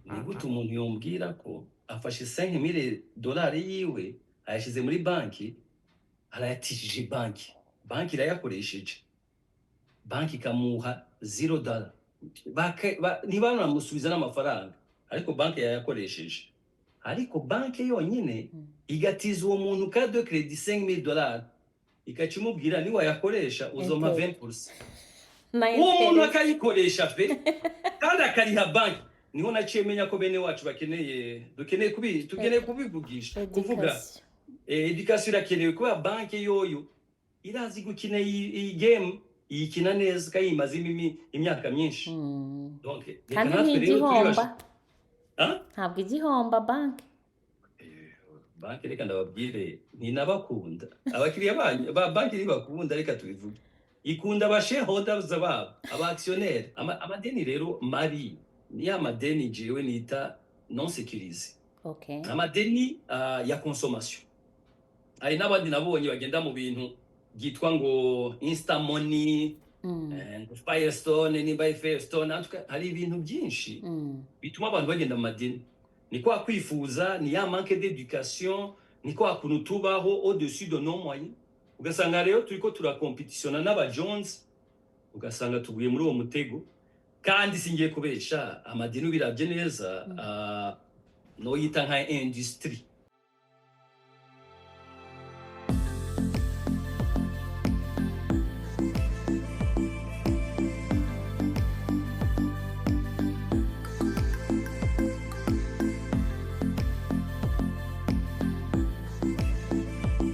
Ni gute umuntu yombwira ko afashe 5000 dolari yiwe, ayashize muri banki, arayatishije banki, banki irayakoresheje, banki ikamuha $0, ntibanamusubiza n'amafaranga, ariko banki yayakoresheje? Ariko banki yonyine igatiza uwo muntu carte de crédit 5000 dollars, ikaca imubwira: "Niwayakoresha uzompa 20%." Na Uwo muntu intérêt. akayikoresha pe, kandi akariha banki. Niho naciye menya ko bene wacu bakeneye, dukeneye kubi, tukeneye kubivugisha, kuvuga. Education. Education irakenewe, kubera banki yoyo irazi gukina iyi game, iyikina neza kandi yimazemo imyaka myinshi. Donc reka Kandi natwe rero ntigihomba. Ah? Ntabwo igihomba banki. Banki, reka ndababwire, ntinabakunda abakiriya banyu ba banki, ntibakunda. Reka tubivuge, ikunda aba shareholders babo, aba actionnaire. Amadeni rero mabi ni ya madeni jewe nita non sécurisé, amadeni ya consommation. Hari n'abandi nabonye bagenda mu bintu byitwa ngo instant money, ngo Firestone, nimba ari Firestone. En tout cas, hari ibintu byinshi bituma abantu bagenda mu madeni. Ni kwa kwifuza, ni ya manque d'éducation, ni kwa kuntu tubaho au-dessus de nos moyens. Ugasanga rero turiko turakompetitiona n'aba Jones, ugasanga tuguye muri uwo mutego. Kandi singiye kubesha, amadeni ubiravye neza, noyita nka industrie.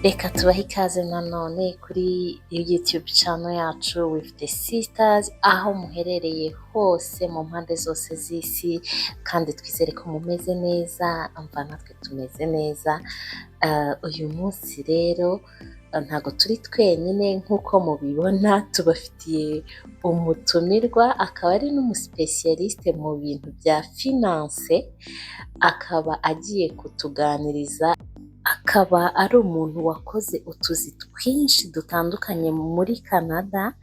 Reka tubahe ikaze nanone kuri YouTube channel yacu With the Sisters, aho muherereye hose mu mpande zose z'isi, kandi twizere ko mumeze neza. Mva natwe tumeze neza. Uyu munsi rero ntabwo turi twenyine. Nk'uko mubibona, tubafitiye umutumirwa, akaba ari n'umuspécialiste mu bintu bya finance, akaba agiye kutuganiriza, akaba ari umuntu wakoze utuzi twinshi dutandukanye muri Canada,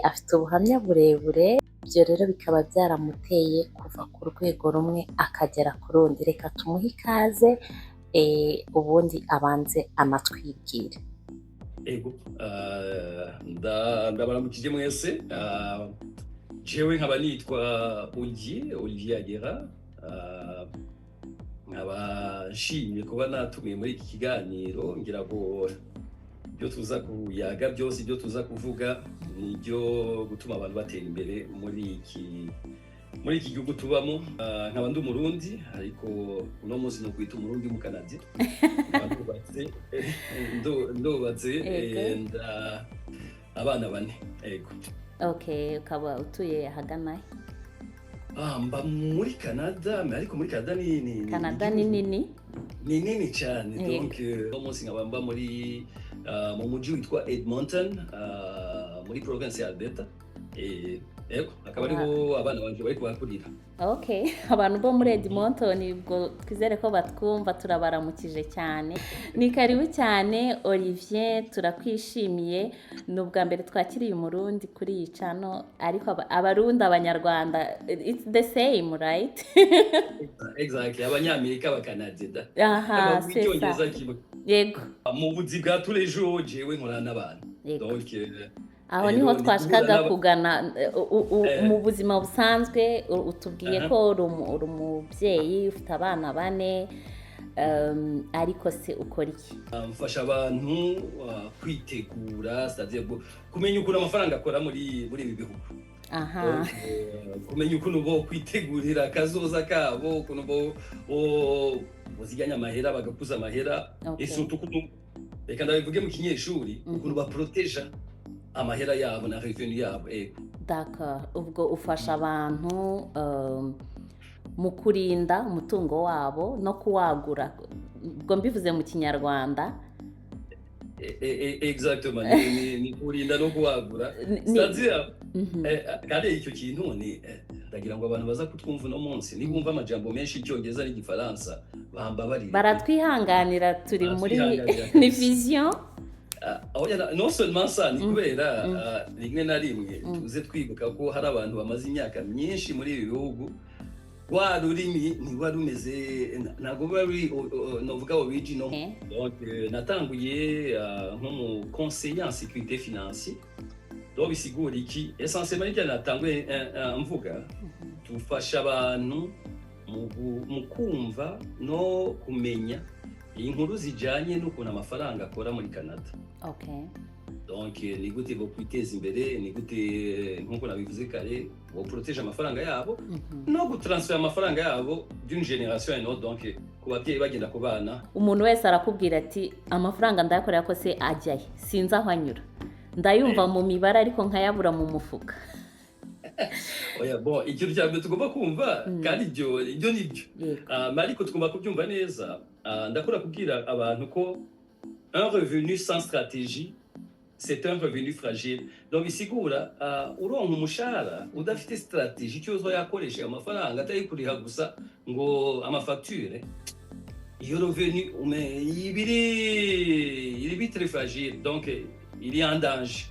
afite ubuhamya burebure. Ibyo rero bikaba byaramuteye kuva ku rwego rumwe akagera ku rundi. Reka tumuhe ikaze, ubundi abanze anatwibwire. Ego, ndabaramukije mwese. Jewe nkaba nitwa Olivier Agera, nkaba nshimye kuba natumiye muri iki kiganiro. Ngira ngo ibyo tuza kuyaga byose, ibyo tuza kuvuga, ni ibyo gutuma abantu batera imbere muri iki gihugu tubamo. Nkaba ndi Umurundi, ariko uno munsi ni ukwita Umurundi mu Kanadi. Nkaba ndubatse, abana bane, ego. Okay, ukaba utuye ahagana he? Mba muri Canada, ariko muri Canada ni Canada ni nini. Ni nini cyane. Donc uno munsi nkaba mba muri mu mujyi witwa Edmonton, muri province ya Alberta. Ego, akaba ariho abana banje bariko barakurira. Okay, abantu bo muri Edmonton ubwo twizere ko batwumva, turabaramukije cyane. Ni karibu cyane Olivier, turakwishimiye. Ni ubwa mbere twakiriye Umurundi kuri iyi channel, ariko Abarundi, Abanyarwanda, it's the same, right? Exactly, Abanyamerika, Abakanadida, Aha, c'est ça. Icyongereza kimwe. Mu buzi bwa tous les jours, jewe nkorana n'abantu. Donc Aho rero niho ni twashakaga guhura kugana. Mu buzima busanzwe utubwiye ko uri umubyeyi ufite abana bane, ariko se ukora iki? Mfasha abantu kwitegura, c'est-à-dire kumenya ukuntu amafaranga akora muri ibi bihugu. Donc, kumenya ukuntu bo kwitegurira akazoza kabo, ukuntu bo boziganya amahera, bagakuza amahera, et surtout ukuntu, reka ndabivuge mu kinyeshuri, ukuntu baproteja amahera yabo na revenu yabo, ego. D'accord. Ubwo ufasha abantu mu kurinda umutungo wabo no kuwagura, ubwo mbivuze mu Kinyarwanda. Exactement, ni kurinda no kuwagura. C'est-à-dire kandi icyo kintu ni ndagira ngo abantu baza kutwumva uno munsi, nibumva amajambo menshi y'Icyongereza n'Igifaransa, bambabarire. Baratwihanganira, turi muri Baratwihanganira ni kabisa. vision. Ah, oya, non seulement ça, ni kubera rimwe na rimwe tuze twibuka ko hari abantu bamaze imyaka myinshi muri ibi bihugu. Rwa rurimi ntiruba rumeze, ntabwo ruba ruri novuga original. Donc natanguye nk'umu conseiller en sécurité financière. Donc bisigura iki? Essentiellement nibyo natanguye mvuga, dufasha abantu mu kumva no kumenya inkuru zijanye n'ukuntu amafaranga akora muri Canada. Donc ni gute bo kwiteza imbere, ni gute, nk'uko nabivuze kare, bo protéger amafaranga yabo no gutransfera amafaranga yabo d'une génération à une autre, donc ku babyeyi bagenda ku bana. Umuntu wese arakubwira ati: "Amafaranga ndayakorera, ko se ajyahe? Sinzi aho anyura, ndayumva mu mibare ariko nkayabura mu mufuka." Oya, bon, ikintu cya mbere tugomba kumva, kandi ibyo ni byo. Ariko tugomba kubyumva neza. Ndakunda kubwira abantu ko un revenu sans stratégie, c'est un revenu fragile. Donc bisigura uronka umushahara udafite stratégie icyo uzoyakoresha ayo mafaranga, atari kuriha gusa ngo amafacture, iyo revenu ibiri iri très fragile, donc iri en danger.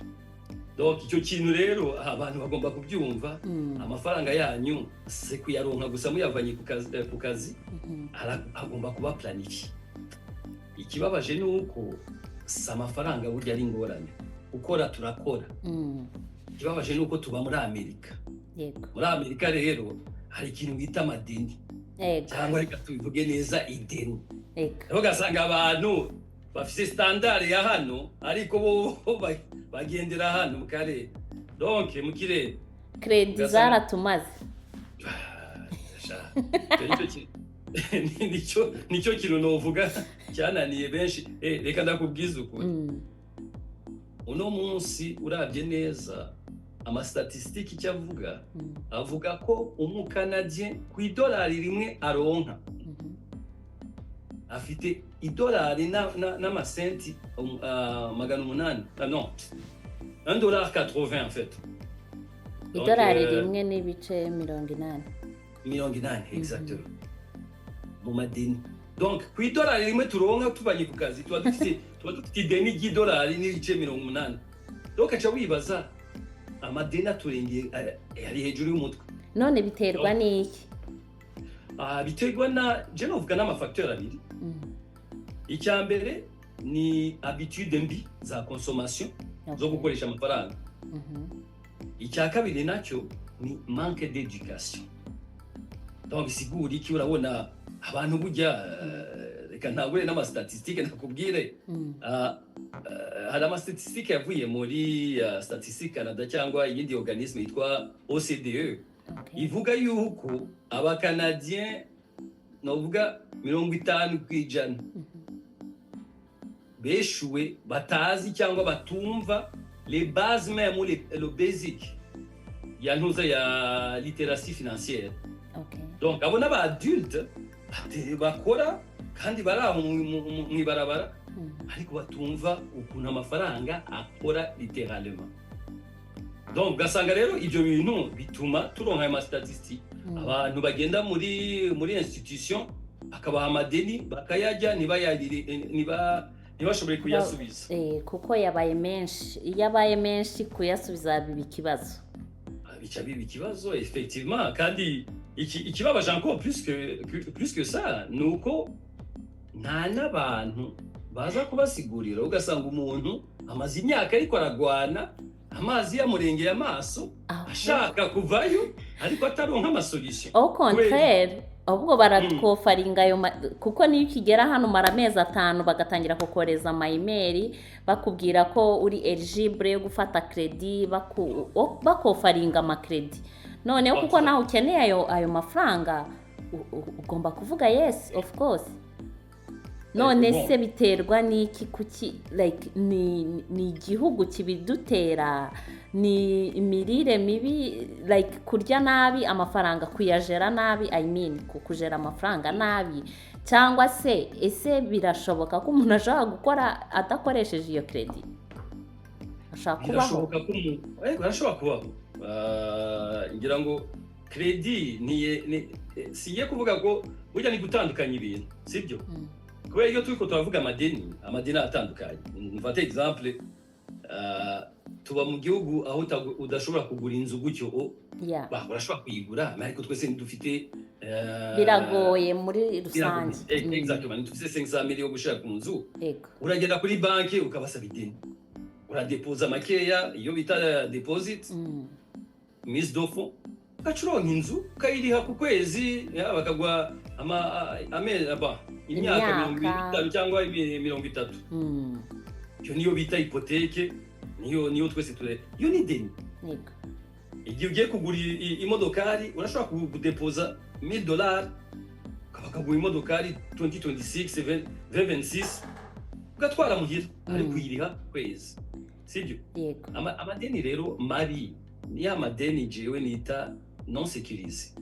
Donc icyo kintu rero abantu bagomba kubyumva. Amafaranga yanyu si kuyaronka gusa muyavanye ku kazi, agomba kuba planifié. Ikibabaje ni uko si amafaranga burya ari ingorane, gukora turakora. Ikibabaje ni uko tuba muri Amerika. Muri Amerika rero hari ikintu bita amadeni, cyangwa reka tubivuge neza, ideni. Rero ugasanga abantu bafise standard ya hano, ariko bo bagendera hano mu karere, donc mu kirere. Crédit zaratumaze. Sha, icyo nicyo kintu novuga cyananiye benshi. Reka ndakubwiza ukuri, uno munsi urabye neza amastatisitike icyo avuga, avuga ko umukanadien ku idolari 1 aronka, afite idolari n'amasenti 800, ah non, 1,80 $ en fait. Donc, Idolari 1.80. 80, exactement, mu madeni. Donc ku idolari 1 turonka tuvanye ku kazi, tuba dufite ideni ry'idolari n'ibice 80. Donc aca wibaza, amadeni aturengeye, ari hejuru y'umutwe. None biterwa n'iki? Ah, biterwa na, je novuga n'amafacteur abiri. Icya mbere ni habitude mbi za consommation, zo gukoresha amafaranga. Icya kabiri nacyo ni manque d'éducation. Donc bisigura iki? Urabona abantu burya, reka ntangure n'amastatistike nakubwire. Hari amastatistike yavuye muri Statistique Canada cyangwa iyindi organisme yitwa OCDE, ivuga yuko abakanadien, novuga 50%, beshuwe batazi cyangwa batumva les bases même ou le basic ya ntuza ya littératie financière. Donc abo n'aba adulte bakora kandi bari aho mw'ibarabara, ariko batumva ukuntu amafaranga akora littéralement. Donc ugasanga rero ibyo bintu bituma turonka ayo mastatistike, abantu bagenda muri institution bakabaha amadeni, bakayajya, ntibayarire, ntibashobore kuyasubiza. Kuko yabaye menshi. Iyo abaye menshi, kuyasubiza biba ikibazo. Bica biba ikibazo effectivement. Kandi ikibabaje encore plus que ça ni uko nta n'abantu baza kubasigurira. Ugasanga umuntu amaze imyaka ariko aragwana, amazi yamurengeye amaso, ashaka kuvayo ariko ataronka amasolution. Au contraire, ahubwo baratwofaringa ayo kuko niyo ukigera hano umara amezi 5, bagatangira kukohereza ama email bakubwira ko uri eligible yo gufata crédit, bakofaringa amacrédit. Noneho kuko nawe ukeneye ayo mafaranga, ugomba kuvuga yes, of course. None Bon. se biterwa n'iki? Kuki, like, ni igihugu kibidutera? Ni imirire mibi, like kurya nabi amafaranga, kuyajera nabi, I mean kujera amafaranga nabi? Cyangwa se ese birashoboka ko umuntu ashobora gukora adakoresheje iyo crédit? Ashobora kubaho? Birashoboka ko umuntu, arashobora kubaho. Ngira ngo crédit singiye kuvuga ko burya ni gutandukanya ibintu, sibyo? Kubera iyo turiko turavuga amadeni, amadeni aratandukanye. Mfate exemple, Tuba mu gihugu aho udashobora kugura inzu gutyo o. Bah, urashobora kuyigura, ariko twese ntidufite Biragoye muri rusange. Exactement, ntidufite 500 millions yo gushira ku nzu. Uragenda kuri banki ukabasaba ideni, uradepoza makeya, iyo bita deposit, mise de fonds, ugaca uronka inzu ukayiriha ku kwezi, ya, bakaguha aba imyaka Imyaka. 25 cyangwa 30. Iyo niyo bita hypothèque, niyo twese ture, iyo ni ideni. Igihe ugiye kugura imodokari, urashobora kudepoza 1000 dollars, bakaguha imodokari 2026, 2026, ugatwara muhira, ariko uyiriha kwezi, sibyo? Yego. Amadeni rero mabi ni ya madeni jewe nita non sécurisé,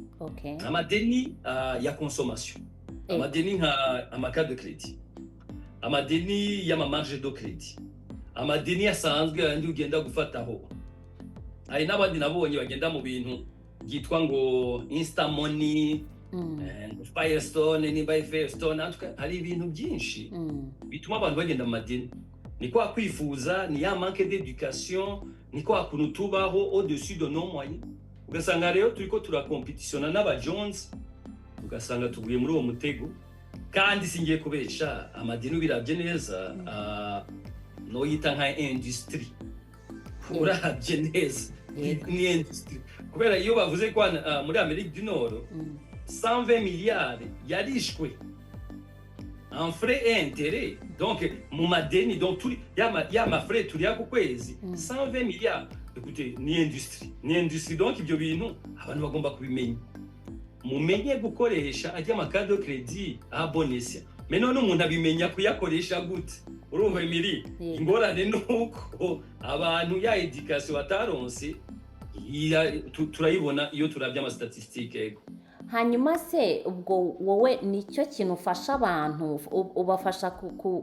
amadeni ya consommation, amadeni nka amacarte de crédit, amadeni y'amamarge de crédit, amadeni asanzwe yandi ugenda gufataho. Hari n'abandi nabonye bagenda mu bintu byitwa ngo insta money, Firestone, nimba ari Firestone. En tout cas, hari ibintu byinshi bituma abantu bagenda mu madeni. Ni kwa kwifuza, ni ya manque d'éducation, ni kwa kuntu tubaho au-dessus de nos moyens. Ugasanga rero turiko turakompetitiona n'aba Jones, ugasanga tuguye muri uwo mutego. Kandi singiye kubesha, amadeni ubiravye neza, noyita nka industrie. Uravye neza, ni industrie, kubera iyo bavuze ko muri Amérique du Nord 120 milliards yarishwe en frais et intérêts, donc mu madeni, donc turi ya ma frais turiya ku kwezi, 120 milliards. Écoutez, ni industrie, ni industrie. Donc ibyo bintu abantu bagomba kubimenya. Mumenye gukoresha ajya amacarte de crédit à bon escient. Mais none umuntu abimenya kuyakoresha gute? Urumva, Emily, ingorane ni uko abantu ya éducation bataronse, turayibona iyo turabye amastatistique, yego. Hanyuma se ubwo wowe nicyo kintu ufasha abantu, ubafasha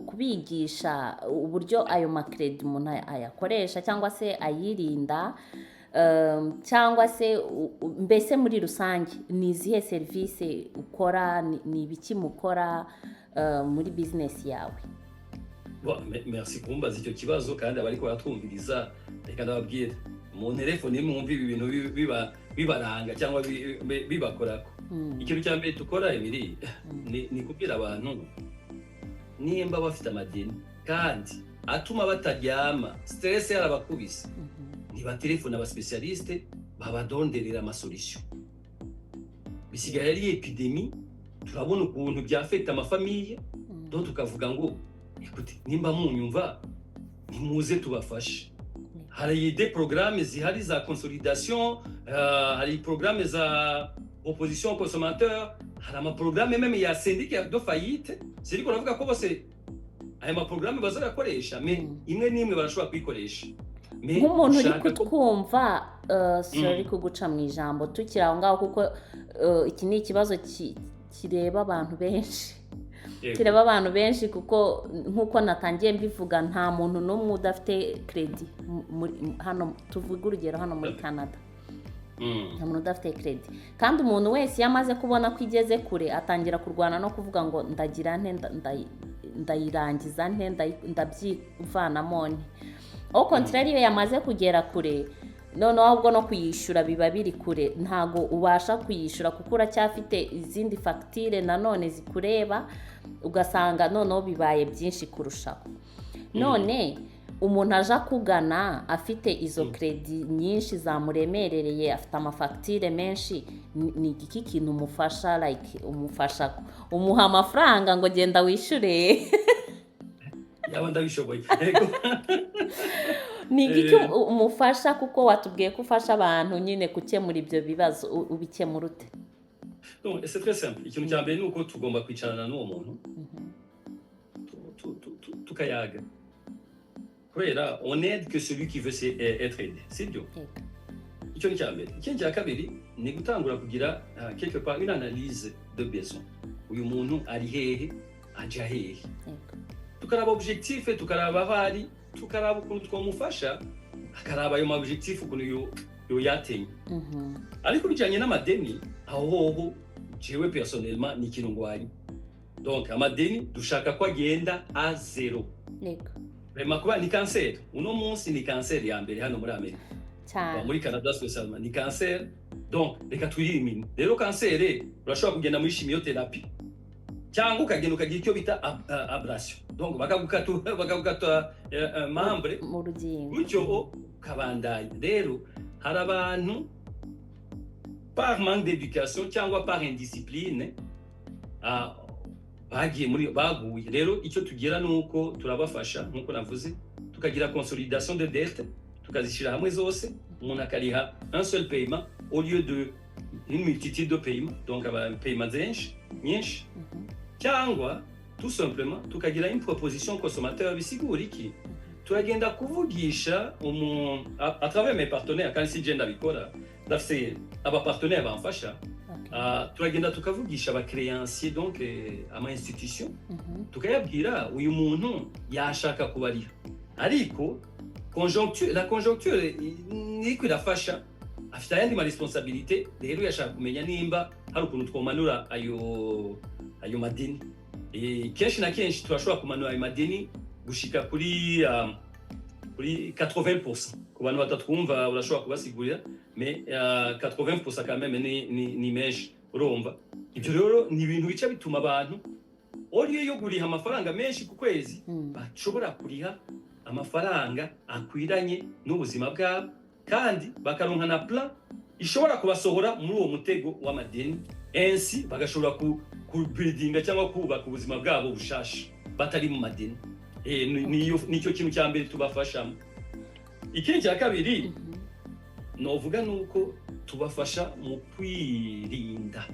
kubigisha uburyo ayo macrédit umuntu ayakoresha cyangwa se ayirinda, cyangwa se mbese muri rusange ni izihe serivisi ukora, ni ibiki mukora muri bizinesi yawe? Bon, merci kumbaza icyo kibazo. Kandi abariko baratwumviriza, reka ndababwira, mu telefone mwumva ibi bintu bibaranga cyangwa bibakorako. Ikintu cya mbere dukora, Emily, ni kubwira abantu nimba bafite amadeni kandi atuma bataryama, stress yarabakubise, ntibatelefone abaspécialiste babadonderera amasolution. Bisigaye ari épidémie, turabona ukuntu byafekta amafamille. Donc tukavuga ngo écoute, nimba munyumva, nimuze tubafashe. Hari des programmes zihari za consolidation, hari programme za opposition consommateur, hari amaprogrammes même ya syndic de faillite. Siriko uravuga ko bose aya maprogrammes bazoyakoresha, mais imwe n'imwe barashobora kuyikoresha. Mais Nk'umuntu uri dushaka ko kutwumva, sorry kuguca mu ijambo, tukiri aho ngaho, kuko iki ni ikibazo kireba abantu benshi, kireba abantu benshi, kuko nk'uko natangiye mbivuga, nta muntu n'umwe udafite crédit hano, tuvuge urugero hano muri Canada. Nta muntu udafite crédit. Kandi umuntu wese iyo amaze kubona ko igeze kure, atangira kurwana no kuvuga ngo ndagira nte, ndayirangiza nte, ndabyivanamo nte. Au contraire, iyo yamaze kugera kure, noneho ahubwo no kuyishyura biba biri kure, ntago ubasha kuyishyura kuko uracyafite izindi fagitire nanone zikureba, ugasanga noneho bibaye byinshi kurushaho. None umuntu aje akugana afite izo crédit nyinshi zamuremerereye, afite amafagitire menshi, ni iki kintu umufasha? Like umufasha, umuha amafaranga ngo genda wishyure? Yaba ndabishoboye. Yego. Ni igiki umufasha? Kuko watubwiye ko ufasha abantu nyine gukemura ibyo bibazo, ubikemura ute? Donc, c'est très simple. Ikintu cya mbere ni uko tugomba kwicarana n'uwo muntu, tukayaga, kubera on aide que celui qui veut être aidé, sibyo? Yego. Icyo ni icya mbere. Ikindi cya kabiri ni gutangura kugira quelque part une analyse de besoin: uyu muntu ari hehe, aja hehe? Tukaraba objectif, tukaraba aho ari, tukaraba ukuntu twamufasha, akaraba ayo ma objectif ukuntu yoyatenya. Ariko bijanye n'amadeni, aho hoho jewe personnellement ni ikintu ngwanya. Donc amadeni dushaka ko agenda à zéro. Vraiment, kuba ni kanseri, uno munsi ni kanseri ya mbere hano muri Amerika, muri Canada spécialement, ni kanseri. Donc reka tuyirimine. Rero kanseri urashobora kugenda muri chimiothérapie cyangwa ukagenda ukagira icyo bita ablation, donc bakagukata membre mu rugingo. Gutyo ukabandanya. Rero hari abantu, par manque d'éducation cyangwa par indiscipline, bagiye muri baguye. Rero icyo tugira ni uko turabafasha, nk'uko navuze, tukagira consolidation de dette, tukazishyira hamwe zose, umuntu akariha un seul paiement au lieu de une multitude de paiements, donc aba paiement zenshi nyinshi, cyangwa tout simplement tukagira une proposition consommateur. Bisigura iki? Turagenda kuvugisha umu à travers mes partenaires, kandi si je ndabikora, ndafise aba partenaires bamfasha. Turagenda tukavugisha aba créancier, donc ama institution, tukayabwira: uyu muntu yashaka kubariha, ariko la conjoncture niko irafasha, afite ayandi ma responsabilité, rero yashaka kumenya nimba hari ukuntu twomanura ayo madeni. Kenshi na kenshi turashobora kumanura ayo madeni gushika kuri 80%. Ku bantu batatwumva urashobora kubasigurira, mais 80% quand même ni menshi. Urumva, ibyo rero ni ibintu bica bituma abantu, au lieu yo kuriha amafaranga menshi ku kwezi, bashobora kuriha amafaranga akwiranye n'ubuzima bwabo, kandi bakaronka na plan ishobora kubasohora muri uwo mutego w'amadeni, ainsi bagashobora ku buildinga cyangwa kubaka ubuzima bwabo bushasha batari mu madeni. Nicyo kintu cya mbere tubafashamo. Ikindi cya kabiri novuga ni uko tubafasha mu kwirinda.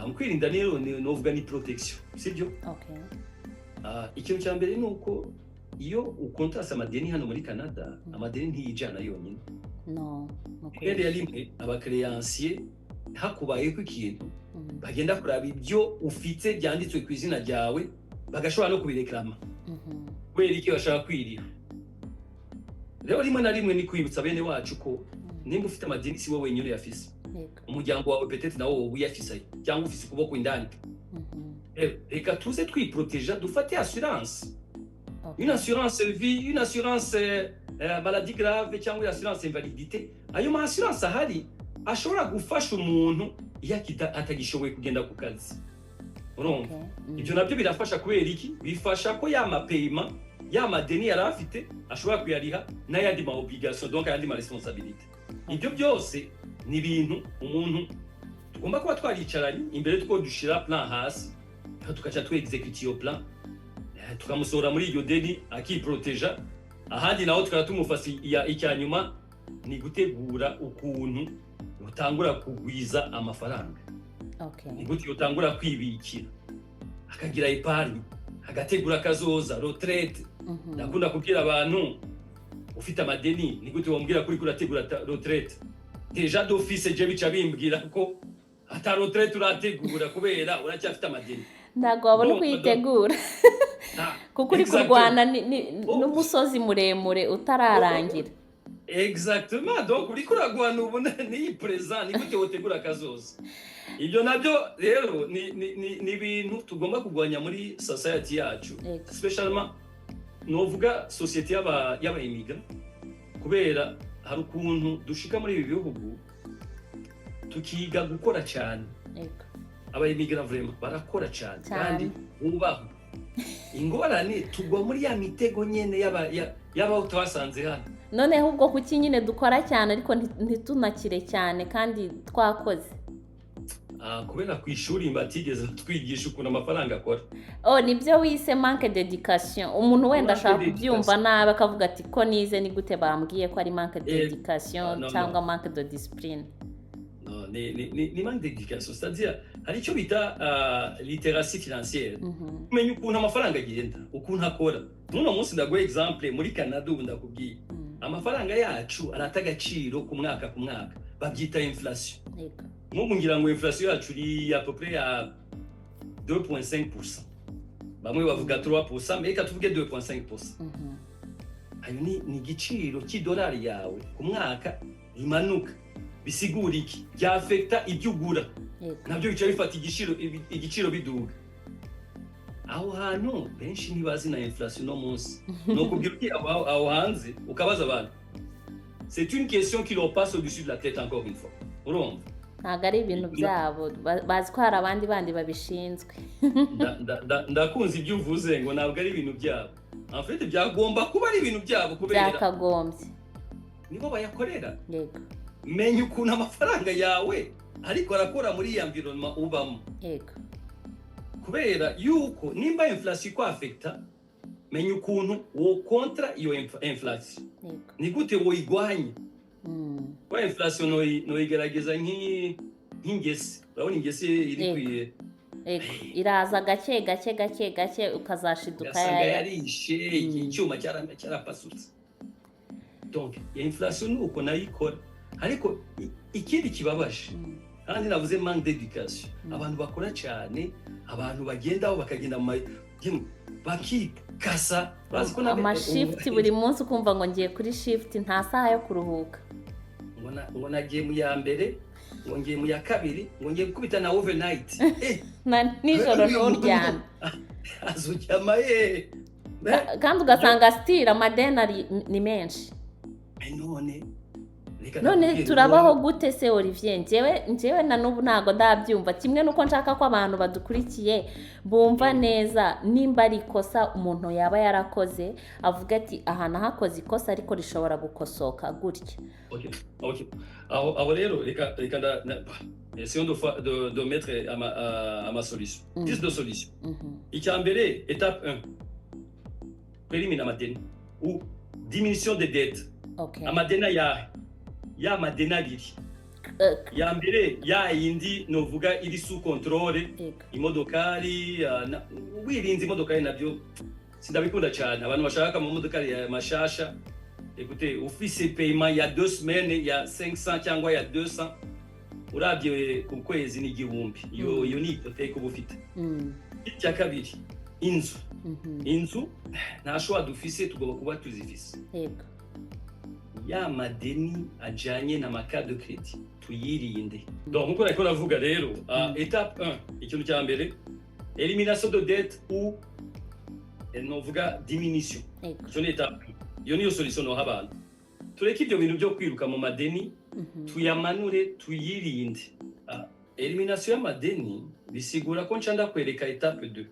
Mu kwirinda rero novuga ni protection, sibyo? Okay. Ikintu cya mbere ni uko iyo ukontase amadeni hano muri Canada, amadeni ntiyijana yonyine. No, ni ukuri. Rimwe na rimwe aba créancier, hakubayeho ikintu, bagenda kuraba ibyo ufite byanditswe ku izina ryawe, bagashobora no kubireklama. Kubera iki? Bashaka kwiriha. Rero rimwe na rimwe ni kwibutsa bene wacu ko nimba ufite amadeni, si wowe wenyine uyafise. Umuryango wawe peut-être nawo wowe uyafise, cyangwa ufise ukuboko indani. Reka tuze twiproteja, dufate assurance, une assurance vie, une assurance maladie grave cyangwa une assurance invalidité. Ayo ma assurance ahari ashobora gufasha umuntu iyo atagishoboye kugenda ku kazi, urumva? Okay. Ibyo nabyo birafasha. Kubera iki? Bifasha ko ya ma paiement, ya madeni yari afite, ashobora kuyariha n'ayandi ma obligation, donc ayandi ma responsabilité. Ibyo byose ni ibintu umuntu tugomba kuba twaricaranye imbere two dushira plan hasi, tukaca tu exécuta iyo plan, tukamusohora muri iryo deni, akiproteja. Ahandi naho tukaba tumufasha. Icya nyuma ni gutegura ukuntu utangura kugwiza amafaranga. Ni gute utangura kwibikira, akagira épargne, agategura akazoza, retraite. Ndakunda kubwira abantu: ufite amadeni, ni gute wambwira ko uriko urategura retraite? Déjà d'office je bica bimbwira ko ata retraite urategura, kubera uracyafite amadeni. Ntabwo wabona uko uyitegura, kuko uri kurwana n'umusozi muremure utararangira. Exactement, donc uriko uragwana ubu n'iyi présent, ni gute wotegura akazoza? Ibyo nabyo rero ni ibintu tugomba kurwanya muri society yacu, spécialement novuga société y'aba immigrant, kubera hari ukuntu dushika muri ibi bihugu tukiga gukora cyane. Aba immigrant vraiment barakora cyane, kandi bubaho. Ingorane, tugwa muri ya mitego nyene y'abaho twasanze hano. Noneho ubwo kuki nyine dukora cyane ariko ntitunakire cyane kandi twakoze? Kubera ku ishuri batigeze batwigisha ukuntu amafaranga akora. Oh, nibyo wise manque d'éducation. Umuntu wenda Manque ashobora kubyumva d'éducation. nabi, akavuga ati: "Ko nize, ni gute bambwiye ko ari manque d'éducation no, no. cyangwa manque de discipline?" No, ni manque d'éducation, c'est-à-dire hari icyo bita littératie financière, kumenya ukuntu amafaranga agenda, ukuntu akora. N'uno munsi ndaguha exemple, muri Canada ubu ndakubwiye, amafaranga yacu arata agaciro ku mwaka ku mwaka, babyita inflation. Nk'ubu ngira ngo inflation yacu iri à peu près à 2.5%, bamwe bavuga 3%, mais reka tuvuge 2.5%. Ayo ni igiciro cy'idolari yawe ku mwaka rimanuka. Bisigura iki? Byafekta ibyo ugura, nabyo bica bifata igiciro biduga. Aho hantu benshi ntibazi na inflation no munsi. Ni ukubwira uti aho hanze ukabaza abantu, c'est une question qui leur passe au-dessus de la tête, encore une fois, urumva. Ntabwo ari ibintu byabo. Bazi ko hari abandi bandi babishinzwe. Ndakunze ibyo uvuze ngo ntabwo ari ibintu byabo. En fait, byagomba kuba ari ibintu byabo kubera Byakagombye. nibo bayakorera. Menya ukuntu amafaranga yawe ariko arakora muri iyi environnement ubamo, kubera yuko nimba inflation ikwaffecta, menya ukuntu wo kontra iyo inflation. Ni gute woyigwanya? Kuba inflation noyigerageza nk'ingese. Urabona ingese iri kwiye. Yego, iraza gake gake gake gake, ukazashiduka Ugasanga yarishe icyuma, cyarapasutse. Donc inflation ni uko nayo ikora. Ariko ikindi kibabaje, kandi navuze manque d'éducation, abantu bakora cyane, abantu bagendaho, bakagenda mu bakikasa, bazi ko Amashift buri munsi, ukumva ngo ngiye kuri shift, nta saha yo kuruhuka. Ngo nagiye mu ya mbere, ngo ngiye mu ya kabiri, ngo ngiye gukubita na overnight. Na nijoro nturyame. Azuryama ye? Kandi ugasanga still amadeni ni menshi. None reka None ndakubwire. turabaho gute se, Olivier? Njyewe na n'ubu ntabwo ndabyumva kimwe n'uko nshaka ko abantu badukurikiye bumva neza. Nimba ari ikosa umuntu yaba yarakoze, avuga ati: "Aha nahakoze ikosa, ariko rishobora gukosoka gutya." Ok. Aho rero reka essayons de mettre ama solution. 10 de solution. Icya mbere, étape 1, éliminer amadeni ou diminution des dettes. Amadeni ayahe? Ya madeni abiri. Ya mbere, ya yindi novuga iri sous contrôle, imodokari. Wirinze imodokari nabyo sindabikunda cyane. Abantu bashaka mu modokari ya mashasha, écoutez, ufise paiement ya 2 semaines ya 500 cyangwa ya 200, urabye ku kwezi ni 1000. Iyo iyo ni hypothèque uba ufite. Icya kabiri, inzu. Inzu nta choix dufise, tugomba kuba tuzifise. Ya madeni ajanye na ma carte de crédit tuyirinde. Donc nkuko nariko navuga rero, étape 1, ikintu cya mbere, élimination de dette ou novuga diminution. Icyo ni étape 1. Iyo niyo solution noha abantu: tureke ibyo bintu byo kwiruka mu madeni, tuyamanure, tuyirinde. Élimination y'amadeni bisigura ko nca ndakwereka étape 2,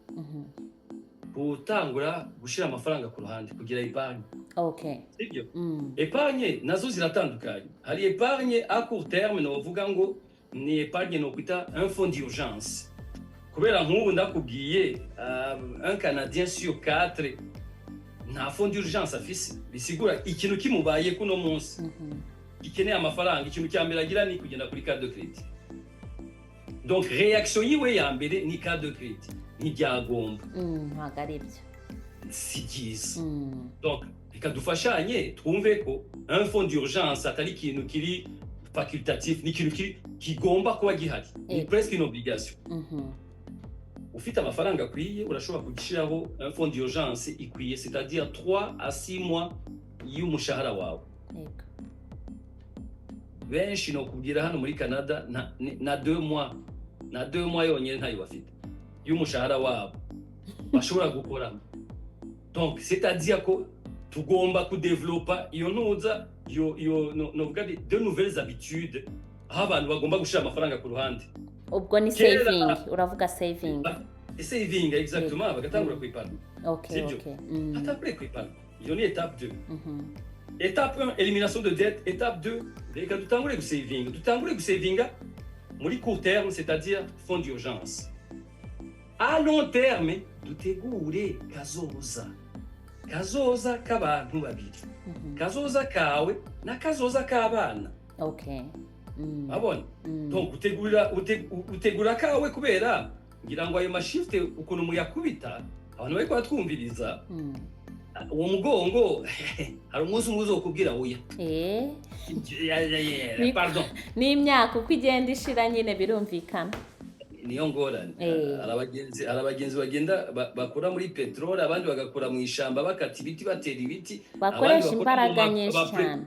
gutangura gushira amafaranga ku ruhande, kugira épargne. Sibyo? Épargne nazo ziratandukanye. Hari épargne à court terme, novuga ngo ni épargne nokwita un fonds d'urgence, kubera nk'ubu ndakubwiye, un Canadien sur quatre nta fonds d'urgence afise. Bisigura ikintu kimubaye kuno munsi gikeneye amafaranga, ikintu cya mbere agira ni kugenda kuri carte de crédit. Donc réaction yiwe ya mbere ni carte de crédit. Ntibyagomba. Ntabwo ari byo. Si byiza. Donc reka dufashanye twumve ko un fonds d'urgence atari ikintu kiri facultatif, ni ikintu kiri kigomba kuba gihari, ni presque une obligation. Ufite amafaranga akwiye, urashobora gushyiraho un fonds d'urgence ikwiye, c'est-à-dire 3 à 6 mois y'umushahara wawe. Benshi nokubwira hano muri Canada na 2 mois, na 2 mois yonyine ntayo bafite y'umushahara wabo bashobora gukoramo. Donc c'est-à-dire ko tugomba kudéveloppa iyo ntuza, iyo novuga de nouvelles habitudes, aho abantu bagomba gushira amafaranga ku ruhande. Ubwo ni saving, uravuga saving. Saving, exactement, bagatangura kwépargner. Sibyo? Okay. Atangure kwépargner. Iyo ni étape 2. Étape 1, élimination de dette. Étape 2, reka dutangure gusavinga, dutangure gusavinga muri court terme, c'est-à-dire fonds d'urgence. À long terme, dutegure kazoza, kazoza k'abantu babiri, kazoza kawe na kazoza k'abana. Abona? Donc utegura utegura kawe, kubera ngira ngo ayo mashift ukuntu muyakubita, abantu bariko baratwumviriza, uwo mugongo hari umunsi umwe uzokubwira oya. Pardon. N'imyaka uko igenda ishira nyine, birumvikana. Niyo ngorane. Hari abagenzi bagenda bakora muri peteroli, abandi bagakora mu ishamba, bakata ibiti, batera ibiti. Bakoresha Abandi bakora imbaraga mu nyinshi cyane.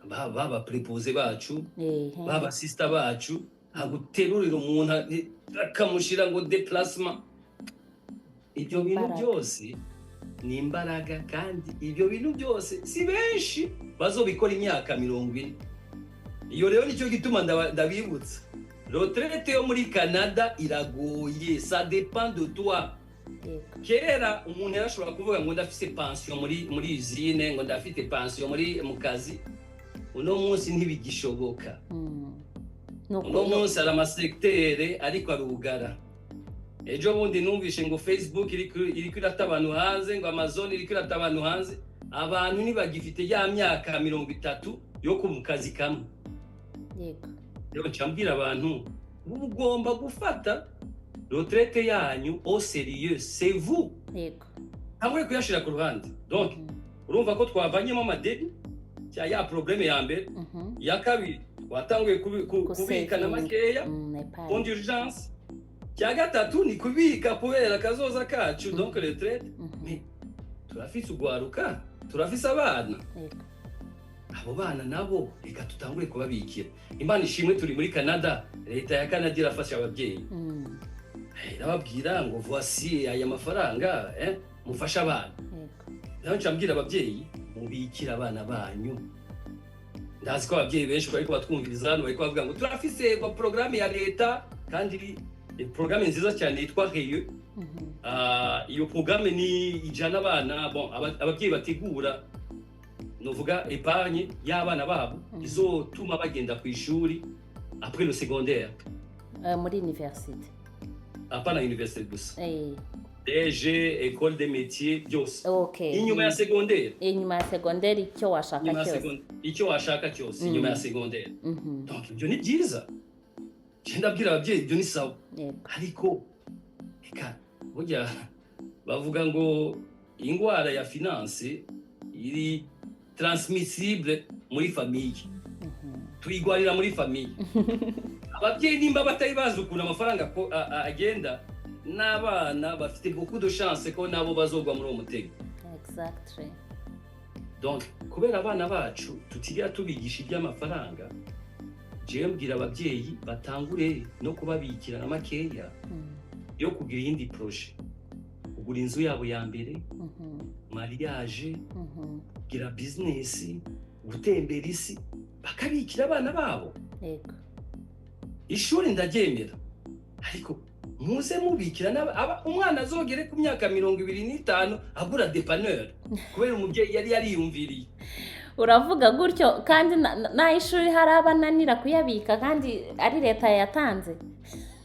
Baba préposé bacu, baba sista bacu, haguterurira umuntu akamushira ngo déplacement. Ibyo bintu Imbaraga. byose ni imbaraga, kandi ibyo bintu byose si benshi bazobikora imyaka 40. Iyo rero nicyo gituma ndabibutsa, retraite yo muri Canada iragoye, ça dépend de toi. Kera umuntu yarashobora kuvuga ngo ndafise pension muri usine, ngo ndafite pension mu kazi. Uno munsi ntibigishoboka. Uno munsi hari ama secteurs ariko arugara. Ejo bundi numvishe ngo Facebook iriko irata abantu hanze, ngo Amazon iriko irata abantu hanze. Abantu ntibagifite ya myaka 30 yo ku mu kazi kamwe. Rero nca mbwira abantu, mugomba gufata retraite yanyu au sérieux, c'est vous. Hamwe kuyashira ku ruhande. Donc urumva ko twavanyemo amadeni cya ya problème ya mbere. Ya kabiri, twatanguye kubika na Gusavinga. makeya, Épargne. fonds d'urgence. Cya gatatu ni kubika kubera akazoza kacu, donc retraite. Mais turafise ugwaruka, turafise abana. Abo bana nabo reka tutangure kubabikira. Imana ishimwe, turi muri Canada, leta ya Canada irafasha ababyeyi. Irababwira ngo voici aya mafaranga, mufashe abana. Naho nca mbwira ababyeyi, mubikire abana banyu. Ndazi ko ababyeyi benshi bariko batwumviriza hano bariko bavuga ngo turafise ngo porogaramu ya leta, kandi iri porogaramu nziza cyane yitwa REU. Ah, iyo porogaramu ni ijana abana, bon, ababyeyi bategura novuga épargne y'abana babo izotuma bagenda ku ishuri après le secondaire. Muri université. Apana université gusa, DG, école des métiers, byose. Inyuma ya secondaire. Inyuma ya secondaire, icyo washaka Inyuma ya cyose. Icyo washaka cyose inyuma ya secondaire. Donc ibyo ni byiza. Je ndabwira ababyeyi, ibyo ni sawa. Ariko reka, burya bavuga ngo ingwara ya finance iri transmissible muri famille. Tuyigwarira muri famille. Ababyeyi nimba batari bazi ukuntu amafaranga ko agenda, n'abana bafite beaucoup de chance ko nabo bazogwa muri uwo mutego. Donc kubera abana bacu tutigera tubigisha iby'amafaranga, jewe mbwira ababyeyi batangure no kubabikira na makeya yo kugira iyindi projet, kugura inzu yabo ya mbere, mariage, kugira business, gutembera isi, bakabikira abana babo. Ishuri ndaryemera, ariko muze mubikira umwana azogere ku myaka 25 agura dépanneur kubera umubyeyi yari yariyumviriye. Uravuga gutyo kandi n'ay'ishuri hari abananira kuyabika kandi ari leta yayatanze.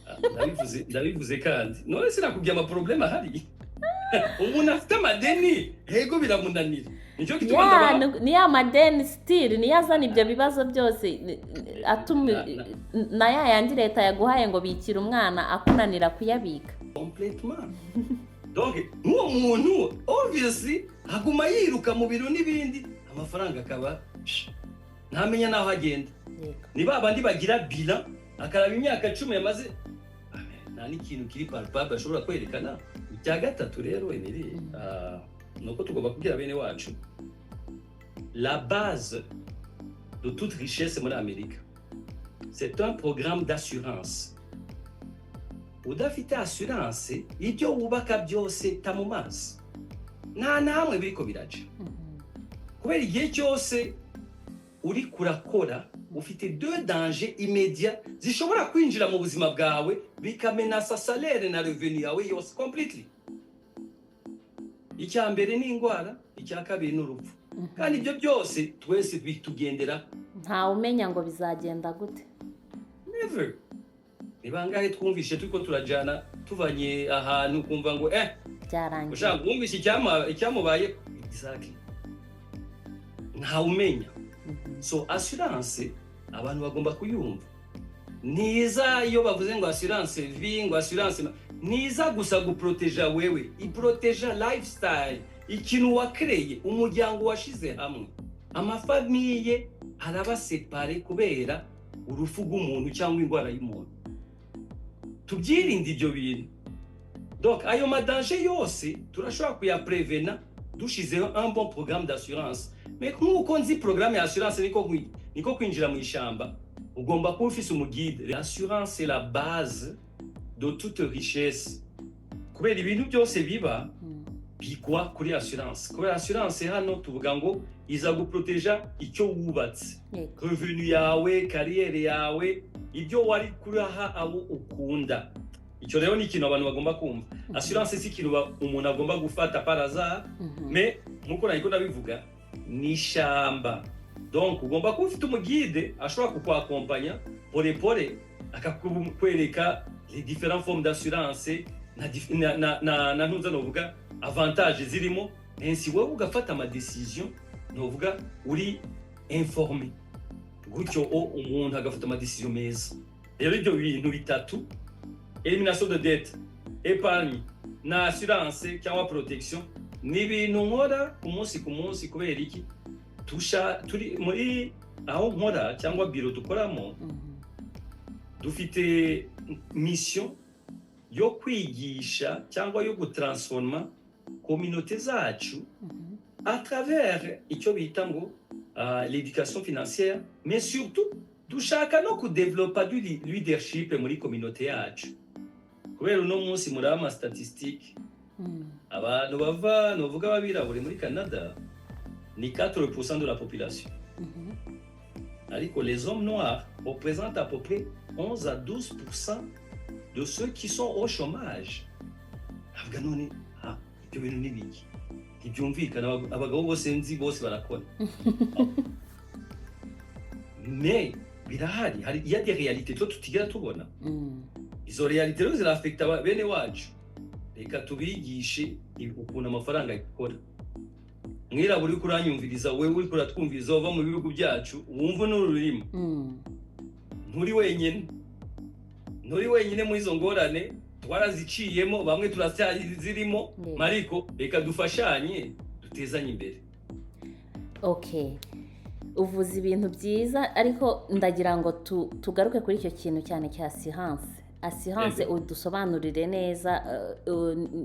Ah, ndabivuze, ndabivuze kandi none sinakubwiye ama problèmes ahari. Umuntu afite amadeni, yego, biramunanira, nicyo gituma Ya, ndabaha. Ni ya madeni still niyo azana ibyo bibazo byose, atuma na ya yandi leta yaguhaye ngo bikira umwana akunanira kuyabika. Complètement. Donc nk'uwo muntu obviously aguma yiruka mu biro n'ibindi, amafaranga akaba ntamenya n'aho agenda. Ni ba bandi bagira bilan, akaraba imyaka 10 yamaze, nta n'ikintu kiri palpable ashobora kwerekana. Icya gatatu rero, Emily, ni uko tugomba kubwira bene wacu, la base de toute richesse muri Amerika, c'est un programme d'assurance. Udafite assurance, ibyo wubaka byose ta mu mazi, nta na hamwe biriko biraja. Kubera igihe cyose uri kurakora, ufite deux dangers immédiats zishobora kwinjira mu buzima bwawe, bikamenasa salaire na revenu yawe yose completely. Icya mbere ni indwara, icya kabiri ni urupfu. Kandi ibyo byose twese bitugendera. Ntawe umenya ngo bizagenda gute. Never. Ni bangahe twumvishe turiko turajana, tuvanye ahantu, kumva ngo Byarangiye. ushaka wumvishe icyamubaye. Exactly, ntawe umenya. So assurance abantu bagomba kuyumva. Ntiza iyo bavuze ngo assurance vie, ngo assurance ntiza gusa guproteja wewe, iproteja lifestyle, ikintu wakreye, umuryango washize hamwe. Ama familles araba séparé kubera urupfu rw'umuntu cyangwa indwara y'umuntu. Tubyirinde ibyo bintu. Donc ayo ma dangers yose turashobora kuyaprevena dushizeho un bon programme d'assurance. Mais nk'uko nzi programme ya assurance, niko kwinjira mu ishyamba, ugomba kuba ufise umu guide. L'assurance, c'est la base de toute richesse. Kubera ibintu byose biba bigwa kuri assurance, kubera assurance hano tuvuga ngo iza guproteja icyo wubatse, revenu yawe, carrière yawe, ibyo wari kuraha abo ukunda. Icyo rero ni ikintu abantu bagomba kumva. Assurance si ikintu umuntu agomba gufata par hasard, mais nkuko nariko ndabivuga, ni ishamba. Donc ugomba kuba ufite umuguide ashobora kukwakompanya pole pole, akakwereka les différentes formes d'assurance na ntuza novuga avantage zirimo, ainsi wowe ugafata ama décision novuga uri informé gutyo, o umuntu agafata ama décision meza. Rero ibyo bintu bitatu, élimination de dette, épargne na assurance cyangwa protection, ni ibintu nkora ku munsi ku munsi. Kubera iki? Tusha turi muri aho nkora cyangwa biro dukoramo, dufite mission yo kwigisha cyangwa yo gutransforma communauté zacu à travers icyo bita ngo l'éducation financière, mais surtout dushaka no kudevelopa du leadership muri communauté yacu. Kubera uno munsi muri ama statistique, abantu bava novuga b'abirabure muri Canada ni 4% de la population, ariko les hommes noirs représentent à peu près 11 à 12% de ceux qui sont au chômage. Avuga none, ah, ibyo bintu ni biki? Ntibyumvikana. Abagabo bose nzi bose barakora, mais birahari, hari il y a des réalités two tutigera tubona. Izo réalité rero zirafekta bene wacu. Reka tubigishe ukuntu amafaranga akora. Mwirabura uriko uranyumviriza, wewe uriko uratwumviriza uva mu bihugu byacu, wumva n'ururimi, nturi wenyine, nturi wenyine muri izo ngorane. Twaraziciyemo, bamwe turacyazirimo. Mariko reka dufashanye, dutezanye imbere. Okay, uvuze ibintu byiza, ariko ndagira ngo tugaruke kuri icyo kintu cyane cya assurance. Assurance, udusobanurire neza,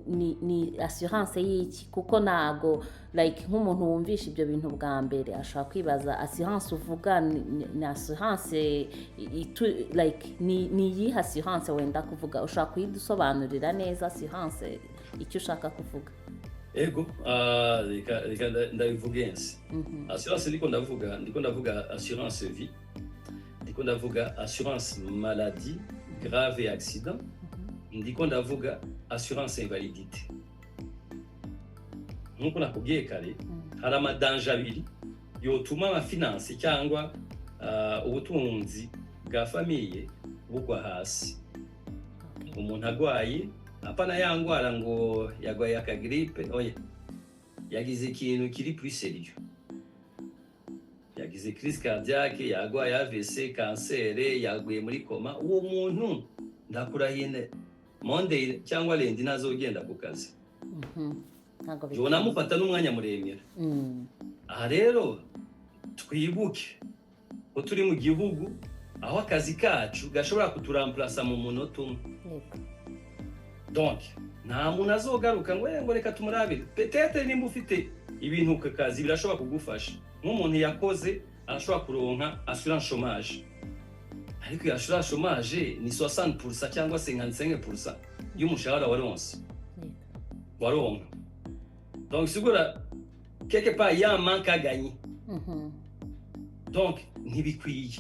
ni assurance y'iki? Kuko ntago like nk'umuntu wumvisha ibyo bintu bwa mbere ashobora kwibaza assurance uvuga ni assurance like ni iyihe assurance wenda kuvuga? Ushobora kuyidusobanurira neza, assurance, icyo ushaka kuvuga? Ego, reka ndabivuge nsi. Assurance ndiko ndavuga assurance vie, ndiko ndavuga assurance maladie grave et accident, ndiko ndavuga assurance invalidité. Nkuko nakubwiye kare, hari amadangers abiri yotuma amafinances cyangwa ubutunzi bwa famille bugwa hasi. Umuntu agwaye, apana ya ngwara ngo yagwaye akagrippe, oya, yagize ikintu kiri plus sérieux, yagize crise cardiaque, yagwaye AVC, kansere, yaguye muri coma, uwo muntu ndakurahiye Monday cyangwa lundi ntazogenda ku kazi. Ntabwo jona amufata n'umwanya muremure. Aha rero twibuke ko turi mu gihugu aho akazi kacu gashobora kuturamplasa mu munota umwe. Donc nta muntu azogaruka ngo "Eh, ngo reka tumurabire." Peut-être nimba ufite ibintu ku kazi birashobora kugufasha, nk'umuntu yakoze arashobora kuronka assurance chômage, ariko iyo assurance chômage ni 60% cyangwa 55% y'umushahara waronse, waronka. Donc sigura quelque part il y a un manque à gagner. Donc ntibikwiye.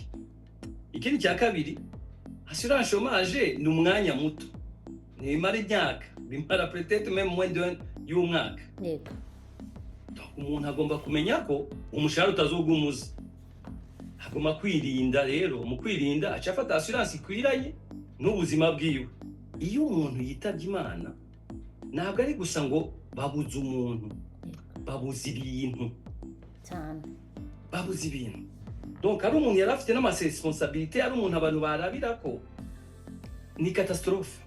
Ikindi cya kabiri, assurance chômage ni umwanya muto, ntibimara imyaka, bimara peut-être même moins d'un y'umwaka. Donc umuntu agomba kumenya ko umushahara utazogumuza, agomba kwirinda. Rero mu kwirinda aca afata assurance ikwiranye n'ubuzima bwiwe. Iyo umuntu yitabye Imana, ntabwo ari gusa ngo babuze umuntu, babuze ibintu. Babuze ibintu. Donc ari umuntu yari afite n'amaresponsabilités, ari umuntu abantu barabira ko, ni catastrophe.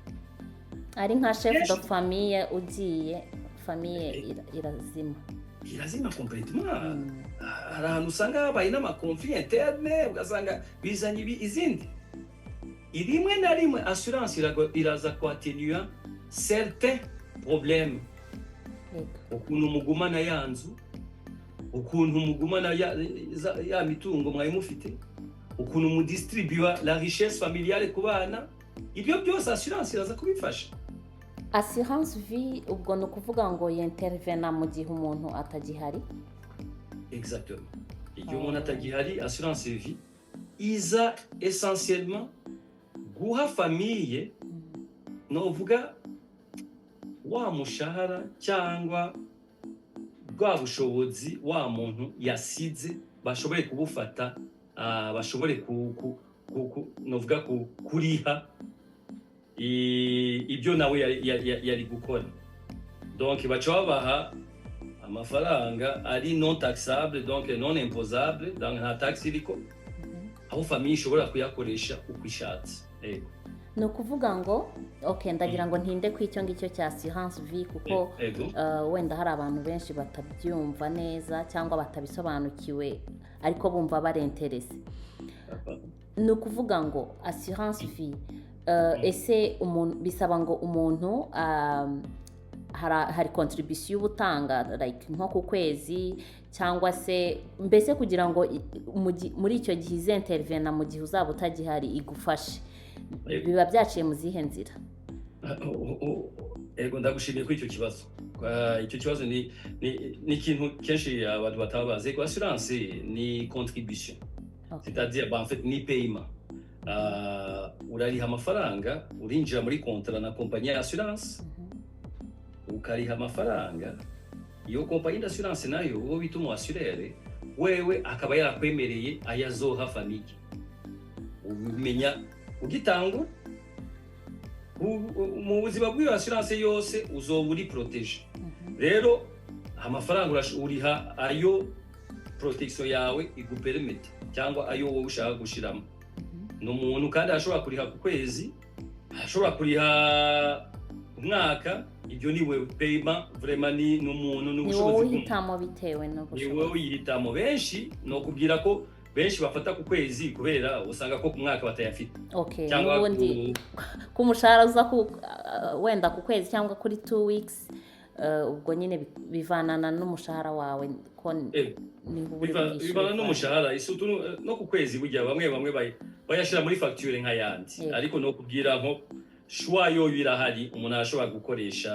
Ari nka chef de famille ugiye, famille irazima. Irazima complètement. Hari ahantu usanga habaye n'amaconflits internes, ugasanga bizanye izindi. Rimwe na rimwe assurance iraza kwatenua certains problèmes, ukuntu mugumana ya nzu, ukuntu mugumana ya mitungo mwari mufite, ukuntu mudistribua la richesse familiale ku bana. Ibyo byose assurance iraza kubifasha. Assurance vie, ubwo ni ukuvuga ngo y'intervena mu gihe umuntu atagihari? Exactement, igihe umuntu atagihari, assurance vie iza essentiellement guha famille, novuga, wa mushahara cyangwa bwa bushobozi wa muntu yasize, bashobore kubufata, bashobore novuga kuriha ibyo nawe yari gukora. Donc baca babaha amafaranga ari non taxable, donc non imposable, donc nta taxe iriko, aho famille ishobora kuyakoresha uko ishatse. Yego. Ni ukuvuga ngo, ok, ndagira ngo ntinde ku icyo ngicyo cya assurance vie, kuko wenda hari abantu benshi batabyumva neza cyangwa batabisobanukiwe, ariko bumva bari intéressé. Ni ukuvuga ngo assurance vie, ese umuntu bisaba ngo umuntu hari contribution uba utanga, like nko ku kwezi, cyangwa se mbese kugira ngo muri icyo gihe izintervena mu gihe uzaba utagihari, igufashe, biba byaciye mu zihe nzira? Ego, ndagushimiye kuri icyo kibazo. Icyo kibazo ni ikintu kenshi abantu bataba bazi. Ego, assurance ni contribution, c'est-à-dire, bah, en fait, ni paiement. Urariha amafaranga, urinjira muri contrat na compagnie ya assurance, ukariha amafaranga. Iyo compagnie d'assurance nayo, uwo bita umu assureur, wewe akaba yarakwemereye ayazoha famille. Ubimenya ugitangura. Mu buzima bw'iyo assurance yose uzoba uri protégé. Rero amafaranga uriha ayo protection yawe igupermeta cyangwa ayo wowe ushaka gushiramo. Ni umuntu kandi ashobora kuriha ku kwezi, ashobora kuriha umwaka, ibyo ni we paiement vraiment, ni umuntu, ni Ni wowe ubushobozi bw'umuntu. uhitamo bitewe Ni wowe n'ubushobozi. uyihitamo. Benshi ni ukubwira ko benshi bafata ku kwezi kubera usanga ko ku mwaka batayafite, cyangwa N'ubundi ku mushahara uza ku wenda ku kwezi cyangwa kuri 2 weeks, ubwo nyine bivanana n'umushahara wawe ko niho uba uri bwishyure. Bivana n'umushahara, isutu no ku kwezi. Burya bamwe bamwe bayashyira muri facture nk'ayandi, ariko no kubwira nko choix yo birahari, umuntu arashobora gukoresha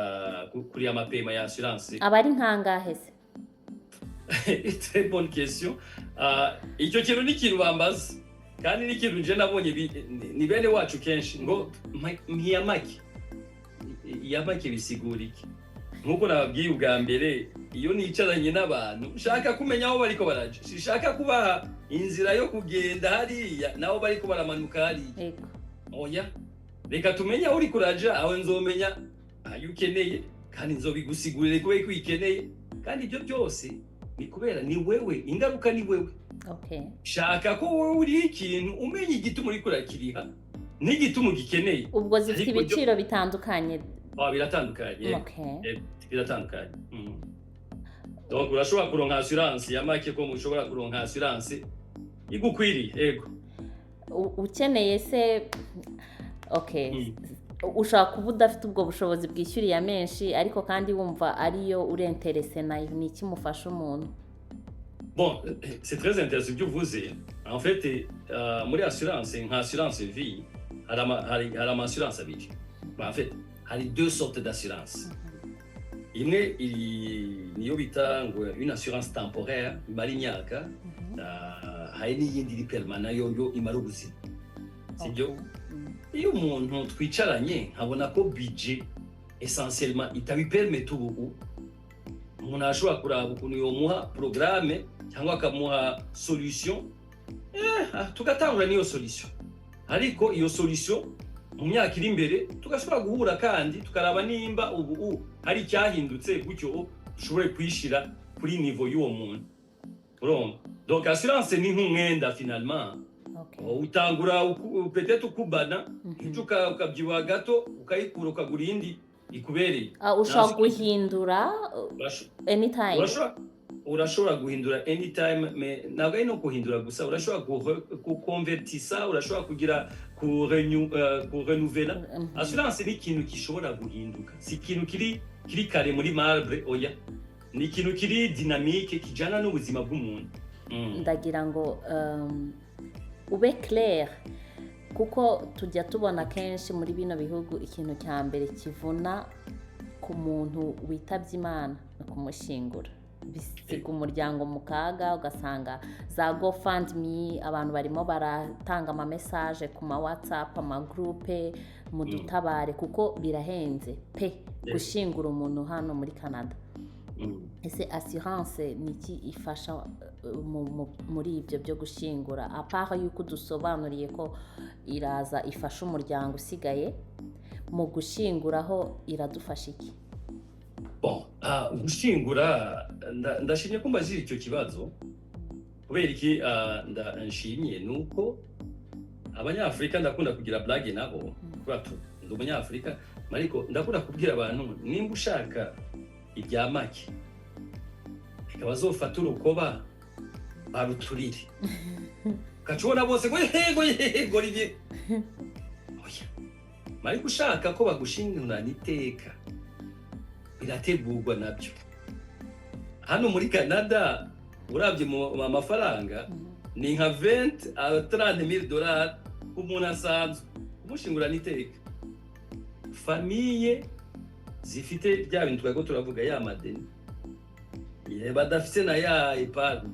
kuri ama paiement ya assurance. Aba ari nkangahe se? Très bonne question. Icyo kintu ni ikintu bambaza, kandi ni ikintu nje nabonye ni bene wacu kenshi ngo mpiyamake iyamake bisigura iki? Nk'uko nababwiye ubwa mbere, iyo nicaranye n'abantu nshaka kumenya aho bariko baraja, sinshaka kubaha inzira yo kugenda hariya nabo bariko baramanuka hariya. Oya, reka tumenye aho uriko uraja, aho nzomenya ayo ukeneye kandi nzobigusigurire kubera ko uyikeneye. Kandi ibyo byose ni kubera ni wewe ingaruka, ni wewe. Shaka ko wowe uriho ikintu umenya igituma uriko urakiriha n'igituma ugikeneye. Ubwo zifite Ariko ibiciro bitandukanye? Ah, biratandukanye. Biratandukanye. Donc urashobora kuronka assurance ya make, ko mushobora kuronka assurance igukwiriye, yego. Ukeneye se, okay, ushobora kuba udafite ubwo bushobozi bwishyuriye menshi, ariko kandi wumva ariyo uri intéressé nayo, ni iki mufasha umuntu? Bon, c'est très intéressant ibyo uvuze. En fait, muri assurance, nka assurance vie, hari ama assurance abiri. Bah, en fait, hari deux sortes d'assurance. Imwe iri niyo bita ngo une assurance temporaire, imara imyaka, hari n'iyindi iri permanent, yo imara ubuzima. Sibyo? Okay. Iyo umuntu twicaranye nkabona ko budget essentiellement itabipermeta ubu, umuntu arashobora kuraba ukuntu yomuha programme cyangwa akamuha solution, tugatangura n'iyo solution. Ariko iyo solution mu myaka iri imbere tugashobora guhura kandi tukaraba nimba ubu hari icyahindutse, gutyo dushobore kuyishira kuri niveau y'uwo muntu, urumva? Donc assurance ni nk'umwenda finalement. Utangura peut-être ukubana, ejo ukabyibuha gato, ukayikura, ukagura iyindi ikubereye. Ah, ushobora guhindura anytime? Urashobora guhindura anytime, mais ntabwo ari no guhindura gusa, urashobora kukonvertisa, urashobora kugira kurenuvela. Assurance ni ikintu gishobora guhinduka, si ikintu kiri kare muri marbre, oya, ni ikintu kiri dynamique, kijana n'ubuzima bw'umuntu. Ndagira ngo ube clair, kuko tujya tubona kenshi muri bino bihugu ikintu cya mbere kivuna Ku muntu witabye Imana ni ukumushyingura, bisiga umuryango mu kaga, ugasanga za GoFundMe, abantu barimo baratanga ama message ku ma WhatsApp, ama groupe, mudutabare, kuko birahenze pe gushyingura umuntu hano muri Canada. Ese assurance ni iki ifasha muri ibyo byo gushyingura, à part yuko dusobanuriye ko iraza ifasha umuryango usigaye mu gushyinguraho, iradufasha iki? Bon, gushyingura, ndashimye ko mbajije icyo kibazo. Kubera iki nshimye? Ni uko Abanyafurika ndakunda kugira blague nabo, kubera ndi Umunyafurika, ariko ndakunda kubwira abantu: nimba ushaka ibya make, reka bazofate urukoba baruturire, ugaca ubona bose ngo yego yego ribye. Oya, ariko ushaka ko bagushingurana iteka, birategurwa nabyo. Hano muri Canada, urabye mu amafaranga, ni nka 20 à 30 mille dollars umuntu asanzwe kumushingurana iteka. Famille zifite bya bintu twari ko turavuga, ya madeni, badafite na ya épargne,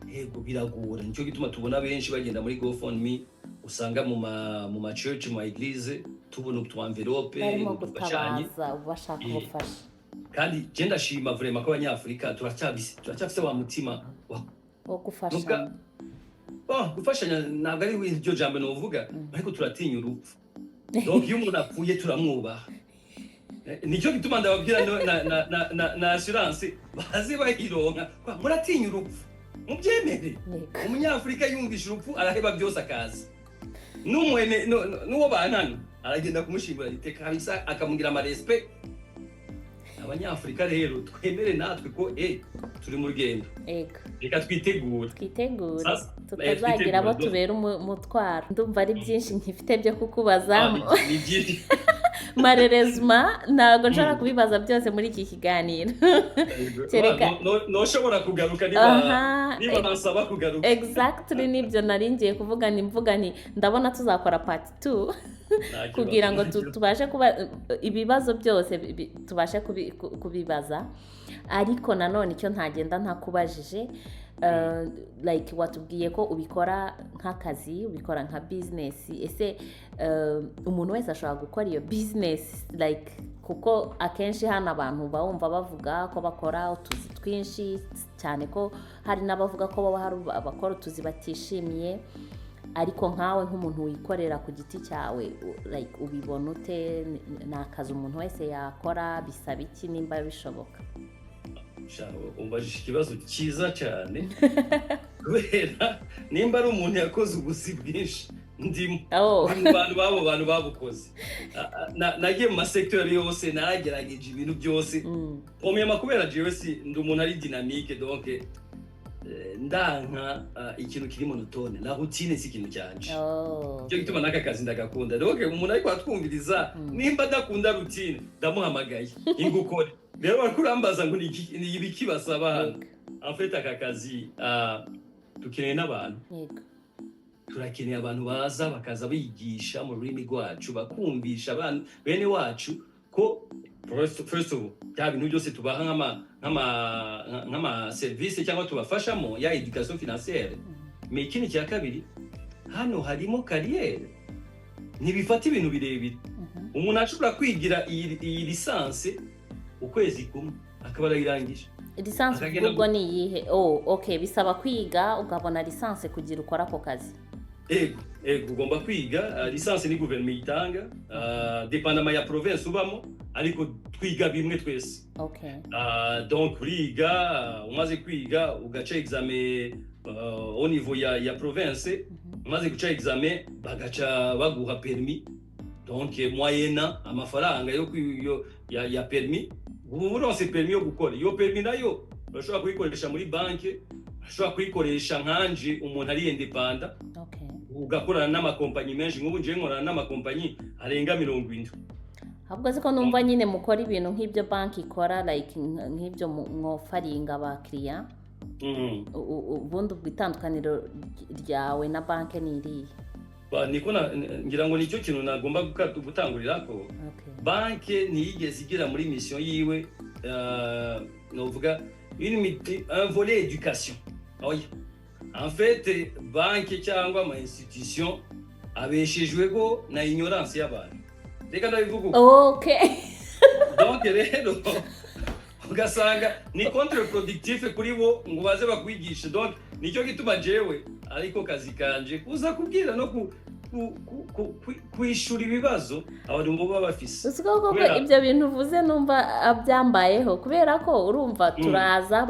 yego biragora. Nicyo gituma tubona benshi bagenda muri GoFundMe, usanga mu ma church, mu ma église, tubona utu enveloppe barimo dufashanye. Gutabaza bashaka ubufasha. Kandi je ndashima vraiment ko Abanyafurika turacyafise wa mutima wa wo gufashanya. Bon, gufashanya ntabwo ari iryo jambo novuga, ariko turatinya urupfu. Donc iyo umuntu apfuye turamwubaha. Nicyo gituma ndababwira na assurance baze bayironka. Kwa, muratinya urupfu, mubyemere. Umunyafurika yumvisha urupfu araheba byose akaza, n'umwene n'uwo bankana aragenda kumushingura iteka kabisa, akamugira ama respect. Abanyafurika rero twemere natwe ko turi mu rugendo. Reka twitegure. Twitegure. Sasa, tutazagira abo twitegure. tubera umutwaro. Ndumva ari byinshi nkifite byo kukubaza. Ah, ni byinshi. Malheureusement ntabwo nshobora kubibaza byose muri iki kiganiro. Kereka- Noshobora kugaruka niba niba bansaba kugaruka. Exactly, nibyo nari ngiye kuvuga. Ni mvuga nti ndabona tuzakora part 2 Nta kibazo. kugira ngo tubashe kuba ibibazo byose tubashe kubibaza. Ariko nanone icyo ntagenda ntakubajije, like watubwiye ko ubikora nk'akazi, ubikora nka business. Ese umuntu wese ashobora gukora iyo business? Like kuko akenshi hano abantu bawumva bavuga ko bakora utuzi twinshi cyane, ko hari n'abavuga ko baba hari abakora utuzi batishimiye. Ariko nkawe nk'umuntu wikorera ku giti cyawe, like ubibona ute? Ni akazi umuntu wese yakora? Bisaba iki nimba bishoboka? Sha, umbajije ikibazo cyiza cyane, kubera nimba ari umuntu yakoze ubuzi bwinshi, ndimo. Oh. Ndi mu bantu b'abo bantu babukoze. Nagiye mu masekiteri yose, naragerageje ibintu byose. Premièrement, kubera jewe si ndi umuntu ari dynamique, donc ndanka ikintu kiri monotone, la routine si ikintu cyanje. Nicyo gituma n'aka kazi ndagakunda. Donc umuntu ariko atwumviriza, nimba adakunda routine, ndamuhamagaye ingukore. Rero bariko urambaza ngo ni ibiki basaba hano? En fait, aka kazi, dukeneye n'abantu. Turakeneye abantu baza bakaza bigisha mu rurimi rwacu, bakumvisha abantu bene wacu ko first of all, bya bintu byose tubaha nk'ama service cyangwa tubafashamo ya éducation financière. Mais ikindi cya kabiri, hano harimo carrière, ntibifata ibintu birebire. Umuntu ashobora kwigira iyi licence ukwezi kumwe akaba arayirangije. Licence Akagenda ubwo ni iyihe? Oh, okay, bisaba kwiga ukabona licence kugira ukora ako kazi? Ego, ugomba kwiga. Licence ni guverinoma itanga, dépendamment ya province ubamo, ariko twiga bimwe twese. Donc uriga, umaze kwiga ugaca examen au niveau ya province. Umaze guca examen, bagaca baguha permis. Donc moyennant amafaranga yo, ya permis, ubu uronse permis yo gukora. Iyo permis nayo urashobora kuyikoresha muri banki, urashobora kuyikoresha nkanje umuntu ari indépendant, ugakorana n'amakompanyi menshi. Nk'ubu njewe nkorana n'amakompanyi arenga 70. Ahubwo ko numva nyine mukora ibintu nk'ibyo banki ikora, like nk'ibyo mwofferinga abakiriya, ubundi ubwo itandukaniro ryawe na banki ni irihe? Niko ngira ngo nicyo kintu nagomba gutangurirako. Banke ntiyigeze igira muri mission yiwe, novuga un volet éducation. Oya, en fait banke cyangwa ama institution abeshejwego na ignorance y'abantu, reka ndabivuga uko. Donc rero ugasanga ni contre-productif kuri bo ngo baze bakwigishe. Donc nicyo gituma jewe ariko kazi kanje kuza kubwira no kwishura ibibazo abantu baba bafise. Uzi ko koko ibyo bintu uvuze numva byambayeho, kubera ko urumva turaza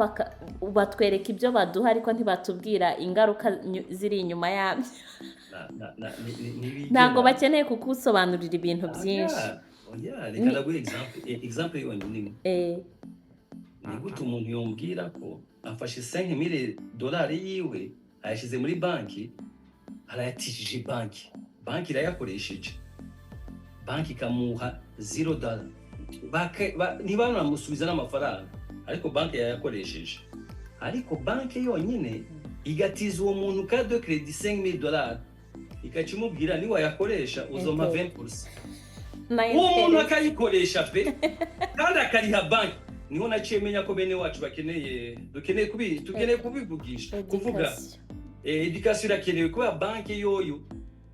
batwereka ibyo baduha, ariko ntibatubwira ingaruka ziri inyuma yabyo. Ntibigera. Ntabwo bakeneye kugusobanurira ibintu byinshi. Oya, reka ndaguha exemple yonyine imwe. Ni gute umuntu yombwira ko afashe 5000 dolari yiwe, ayashyize muri banki, arayatishije banki, banki irayakoresheje, banki ikamuha $0, ntibanamusubiza n'amafaranga, ariko banki yayakoresheje, ariko banki yonyine igatiza uwo muntu carte de crédit 5000 dolari, ikaca imubwira: "Niwayakoresha uzompa 20%." Na Uwo muntu intérêt. akayikoresha pe, kandi akariha banki. Niho naciye menya ko bene wacu bakeneye, dukeneye kubi dukeneye kubivugisha, kuvuga. Education. Education irakenewe, kubera banki yoyo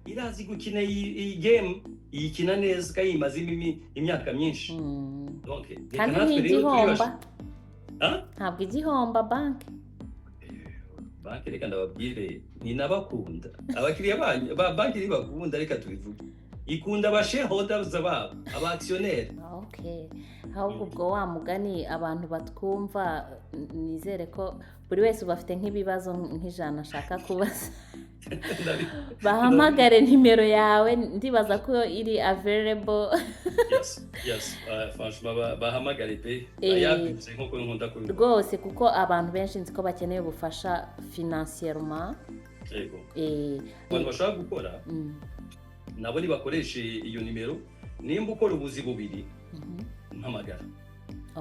irazi gukina iyi game, iyikina neza kandi yimazemo imyaka myinshi. Donc reka Kandi natwe rero ntigihomba. Ah? Ntabwo igihomba banki. Banki, reka ndababwire, ninabakunda abakiriya banyu ba banki ntibakunda, reka tubivuge, ikunda aba shareholders babo, aba actionnaire. Okay, ahubwo ubwo wa mugani abantu batwumva, nizere ko buri wese ubu afite nk'ibibazo nk'ijana ashaka kubaza, bahamagare nimero yawe, ndibaza ko iri available. Yes, franchement bahamagare pe. Bayabitse nkuko nkunda kubivuga. Rwose, kuko abantu benshi nzi ko bakeneye ubufasha financièrement. Yego. Abantu bashobora gukora nabo nibakoreshe iyo nimero. Nimba ukora ubuzi bubiri, mpamagara.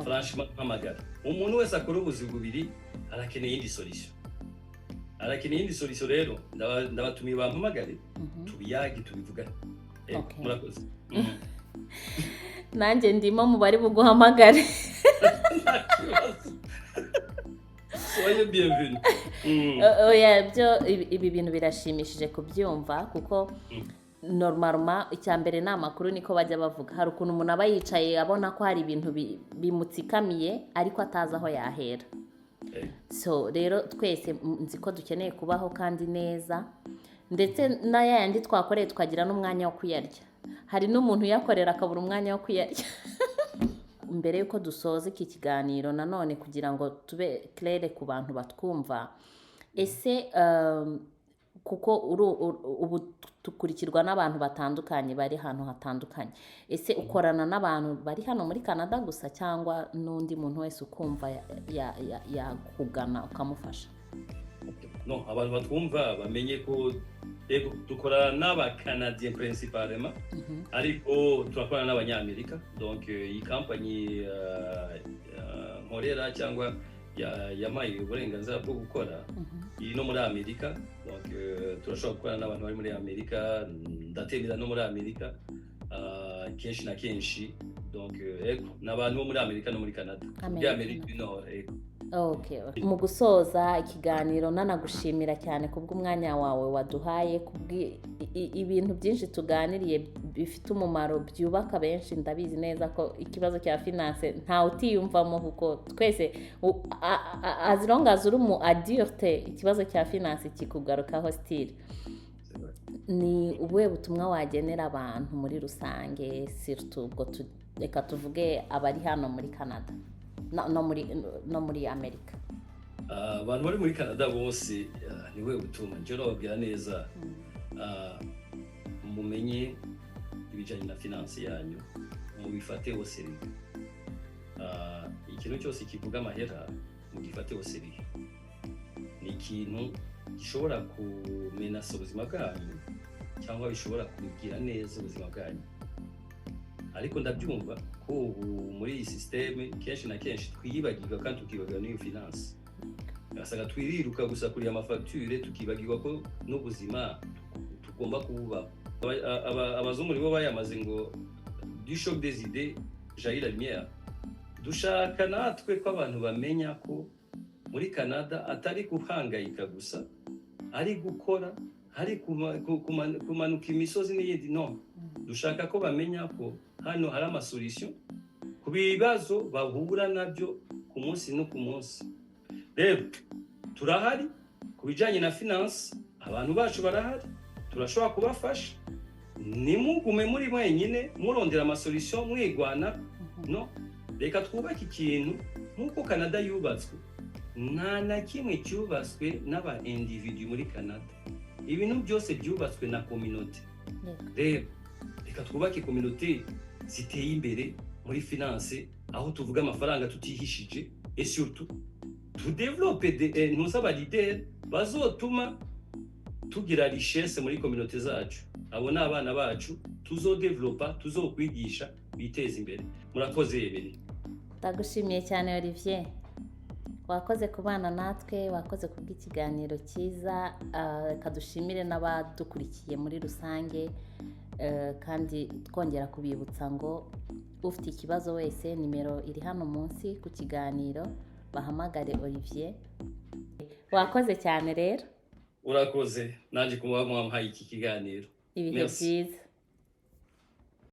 Franchement, mpamagara. Umuntu wese akora ubuzi bubiri arakeneye iyindi solution, arakeneye iyindi solution. Rero ndabatumiye bampamagare, tubiyage, tubivugane. Murakoze. Nanjye ndimo mu bari buguhamagare. Nta kibazo, soyez bienvenue. Oya, byo ibi bintu birashimishije kubyumva, kuko normalement icya mbere ni amakuru, niko bajya bavuga. Hari ukuntu umuntu aba yicaye abona ko hari ibintu bimutsikamiye ariko atazi aho yahera. So rero twese nzi ko dukeneye kubaho kandi neza, ndetse na yandi twakoreye tukagira n'umwanya wo kuyarya. Hari n'umuntu uyakorera akabura umwanya wo kuyarya. Mbere y'uko dusoza iki kiganiro nanone, kugira ngo tube clair ku bantu batwumva, ese kuko ubu dukurikirwa n'abantu batandukanye bari ahantu hatandukanye, ese ukorana n'abantu bari hano muri Canada gusa, cyangwa n'undi muntu wese ukumva yakugana ukamufasha? No, abantu batwumva bamenye ko yego, dukora n'aba canadiens principalement, ariko turakorana n'abanyamerika. Donc iyi company nkorera cyangwa yampaye uburenganzira bwo gukora iri no muri Amerika. Donc turashobora gukorana n'abantu bari muri Amerika, ndatembera no muri Amerika kenshi na kenshi. Donc ego, ni abantu bo muri Amerika no muri Canada, muri Amerika. Amerika du Nord, ego. Okay. Mu gusoza ikiganiro, nanagushimira cyane kubw'umwanya wawe waduhaye, ibintu byinshi tuganiriye bifite umumaro, byubaka benshi. Ndabizi neza ko ikibazo cya finance ntawe utiyumvamo, kuko twese as long as uri umu adulte, ikibazo cya finance kikugarukaho still. Ni ubuhe butumwa wagenera abantu muri rusange, surtout ubwo reka tuvuge abari hano muri Canada no muri Amerika? Ah, abantu bari muri Canada bose, niwe butumwa njyewe nababwira neza. Mumenye ibijyanye na finance yanyu, mubifate au sérieux. Ikintu cyose kivuga amahera mugifate au sérieux. Ni ikintu gishobora kumenasa ubuzima bwanyu cyangwa bishobora kugira neza ubuzima bwanyu. Ariko ndabyumva ko ubu muri iyi système kenshi na kenshi twiyibagirwa, kandi tukibagirwa n'iyo finance, ugasanga twiriruka gusa kuriya amafagitire, tukibagirwa ko n'ubuzima. ugomba kububaho. Abazungu nibo bayamaze ngo "Du choc des idées jaillit la lumière". Dushaka natwe ko abantu bamenya ko muri Canada atari guhangayika gusa, ari gukora, ari kumanuka imisozi n'iyindi. No dushaka ko bamenya ko hano hari amasolution ku bibazo bahura nabyo ku munsi no ku munsi. Rero turahari ku bijyanye na finance, abantu bacu barahari, turashobora kubafasha. Ntimugume muri mwenyine murondera amasolution mwigwana. No reka twubake ikintu nk'uko Canada yubatswe. Nta na kimwe cyubatswe n'aba individu muri Canada, ibintu byose byubatswe na communauté. Rero reka twubake communauté ziteye imbere muri finance, aho tuvuga amafaranga tutihishije, et surtout tudéveloppe ntuzi aba leader bazotuma tugira richesse muri communauté zacu. Abo ni abana bacu tuzodéveloppa, tuzokwigisha biteza imbere. Murakoze, Emily. Ndagushimiye cyane, Olivier. Wakoze kubana natwe, wakoze kubw'ikiganiro cyiza. Reka dushimire n'abadukurikiye muri rusange, kandi twongera kubibutsa ngo ufite ikibazo wese, nimero iri hano munsi ku kiganiro, bahamagare Olivier. Wakoze cyane rero. Urakoze nanjye kuba mwampaye iki kiganiro. Ibihe Merci. byiza.